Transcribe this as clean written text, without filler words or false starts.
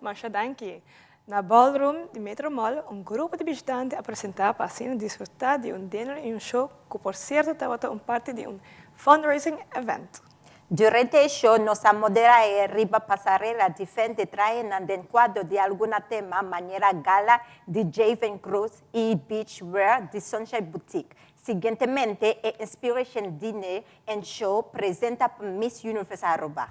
Masha danki. Na ballroom di Metro Mall un grupo di bishitante a presenta pa asina disfruta di un dinner y un show cu por cierto tabata un parti di un fundraising event. Durante e show nos a modera e riba pasarela diferente trahenan den cuadro di alguna tema manera Gala di Javen Cruz y Beach Wear di Sunshine Boutique. Siguientemente e Inspiration Dinner and Show presenta pa Miss Universe Aruba.